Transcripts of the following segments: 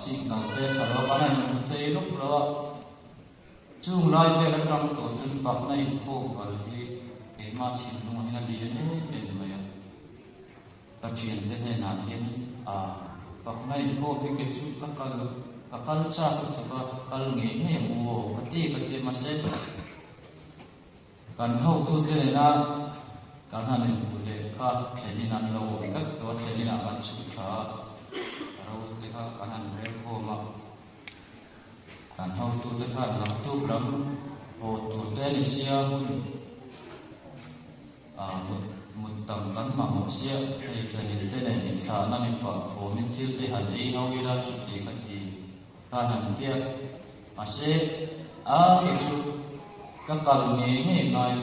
signal te tha lo a kan han inhmu thei lawk lo a. Chung lai vel atang tawh chuan fakna inkhawm kal hi keimah thinlungah hian a lian em em mai a. Ka thiante hnenah hianin a fakna inkhawm hi kei chu ka kal ka kal chak lutuk a, kal ngei ngei ang u aw ka ti ka ti mahse kan hotute nena kan han inhmu leh kha thlenin an lo awm vek tawh a, thlenin ah kan chhuk thla a, ro te kha kan han rel khawm a. Kan hotute khan naktuk lam haw tur te ni sia hun ah mut mut tam kan mamawh sia hei thlenin te nen inthlahna ni pah fawmin thil te han ei ho ila chuti ka ti khan han tia mahse a kei chu ka kal ngei ngei ngai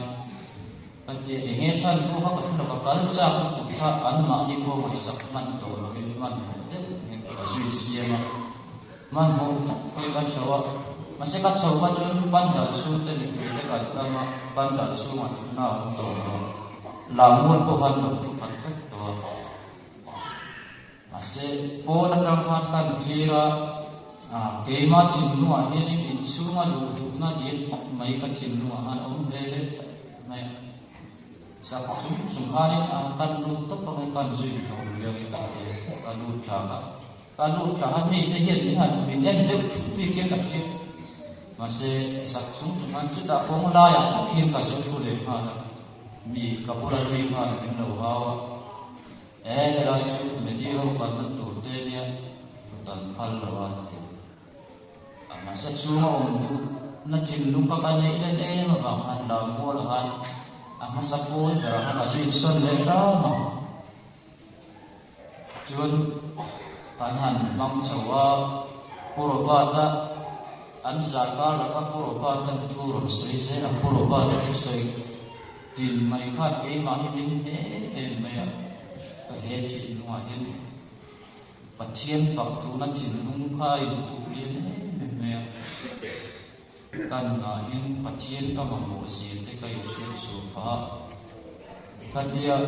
ka tia enge chhan pawh kha ka hre lo ka kal chak lutuk kha anmahni pawh ngaihsak hman tawh lovin hmanhmawh deuh hian ka zui siam a. Hmanhmawh tak pawhin ka chho a, mahse ka chho kha chuan pandal chhung te mipui te kan tam a, pandal chhungah thutna a awm tawh lo a, lammual pawh khan lo thu khat vek tawh a. Mahse pawn atang khan kan thlir a, ah keimah thinlungah hianin inchhunga luh duhna lian tak mai ka thinlungah khan a awm ve leh tlat mai a. Sak chung chung khanin a kan lut tawp ang e, kan zui hlawm lui ang e ka ti a, ka lut thlak a. Ka nu tla a mite hian min han min en deuh thup bik hian ka hria. Mahse, zak chung chung khan chutah kawng laiah tak hian ka zo thu leh nghal a, mi ka bula mi khan min lo hau a, E helai chu media ho kalna tur te nia thut an phal lo a ti. A mahse chhunga awm duh na thinlung ka ka neih len em avang khan Lammuala khan a hmasa pawl berah khan ka zu insawn leh hram ang. Chuan kan han hmang chho a, Pu Robert-a an zai kar laka Pu Robert-a thu rawn sawi zel a, Pu Robert-a thusawi tin mai khan keimah hi min hne em mai a, ka he thinlungah hian Pathian fak tuna thinlung kha a intuh lian em em mai a, ka nunah hian Pathian ka mamawh zia te ka inhriat chhuah phah a, ka tia.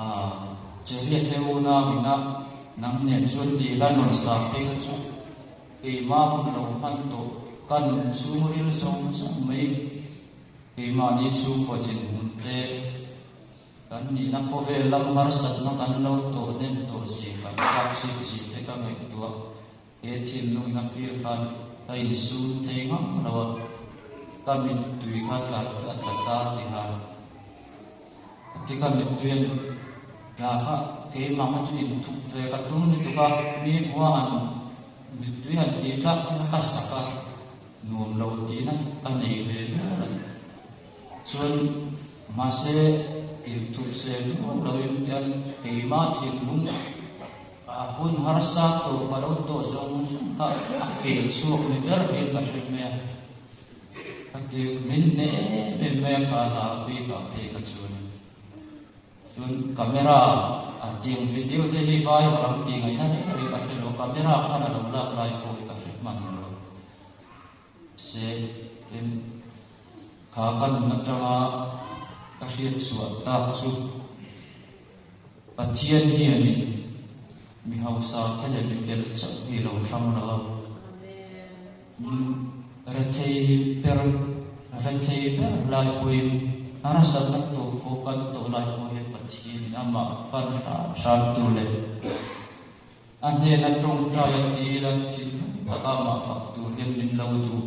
Aaa, Cheria te unau ina nang nen chuan tih la rawn sa phei kha chu keimah hun lo hman tawh ka nun chhung ril zawng zawng mai. Keimahni chhungkaw dinhmun te kan nihna khawvel lam harsatna kan lo tawh hnem tawh zia kan tlak chhip zia te ka ngaihtuah he thinlung ina fir khan ka insum thei ngam lo a, ka mittui kha tla a tla ta tiha. Ti ka mittui a ni. Tla kha keimah kha chu inthup ve ka tum lutuk a, mi hmua han mittui han tih tlak te kha ka sak a, nuam lo tihna ka nei ve nual a ni. Chuan mahse inthup sel nual loin hian keimah thinlung a hun harsa tawh ka lo tawh zawng zawng kha a kel chhuak ni ber hian ka hre mai a. Ka ti min hne em em mai a kha hla bik ah phei ka chuan chuan camera a tiang video te hi vai ram tih ngaihna reng reng ka hre lo camera khan a lo lak lai pawh hi ka hre hman lo se tin kha ka nun atanga ka hriat chhuah tak chu Pathian hianin mi hausa te leh mi fel chauh hi lo thlang lo a. Rethei ber rethei ber lai pawhin a rasatna tawh pawh kan tawh lai pawh hian Pathianin amah pan hram hram tur leh a hnena tawngtai a dil a thinlung taka amah fak tur hian min lo duh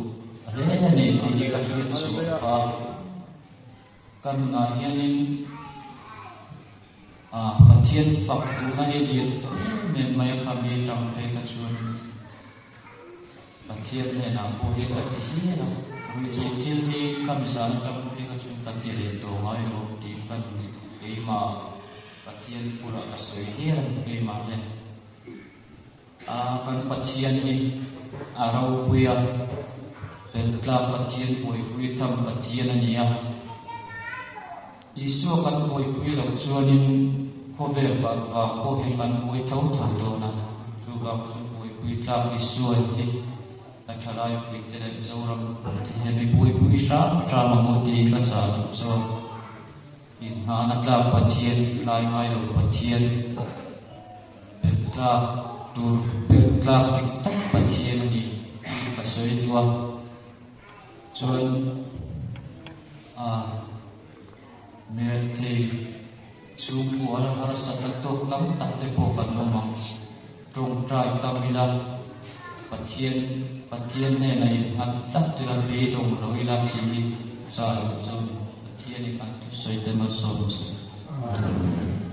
hle a ni tih hi ka hriat chhuah phah a. Ka nunah hianin Pathian fak duhna hi lian tawh em em mai a kha mi tang phei kha chuan Pathian hnenah pawh hi ka ti hial a, ruihtheih thil hi ka mizan atang phei kha chuan ka ti leh tawh ngai lo tih ka keimah Pathian bulah ka sawi hial a ni keimah hian. A kan Pathian hi a ropui a, Beltlak Pathian buaipui tham Pathian a ni a. Isua kan buaipui loh chuanin khawvel vang pawh hian kan buai tho tho dawn a, chuvang chuan buaipui tlak Isua hi ka thalai puite leh Zoram te hian i buaipui hram hram ang u tih ka chah duh chuan inngahna tlak Pathian, tlai ngai lo Pathian. Belh tlak tur belh tlak dik tak Pathian a ni tih ka sawi duh a. Chuan ah Merthei chhungkua harsatna tawk tam tak te pawh kan awm ang. Tawngtai tam ila, Pathian Pathian hnenah innghat tlat ila, beidawng lo ila tih hi chah loh chu Pathianin kan thusawi te malsawm che. Amen.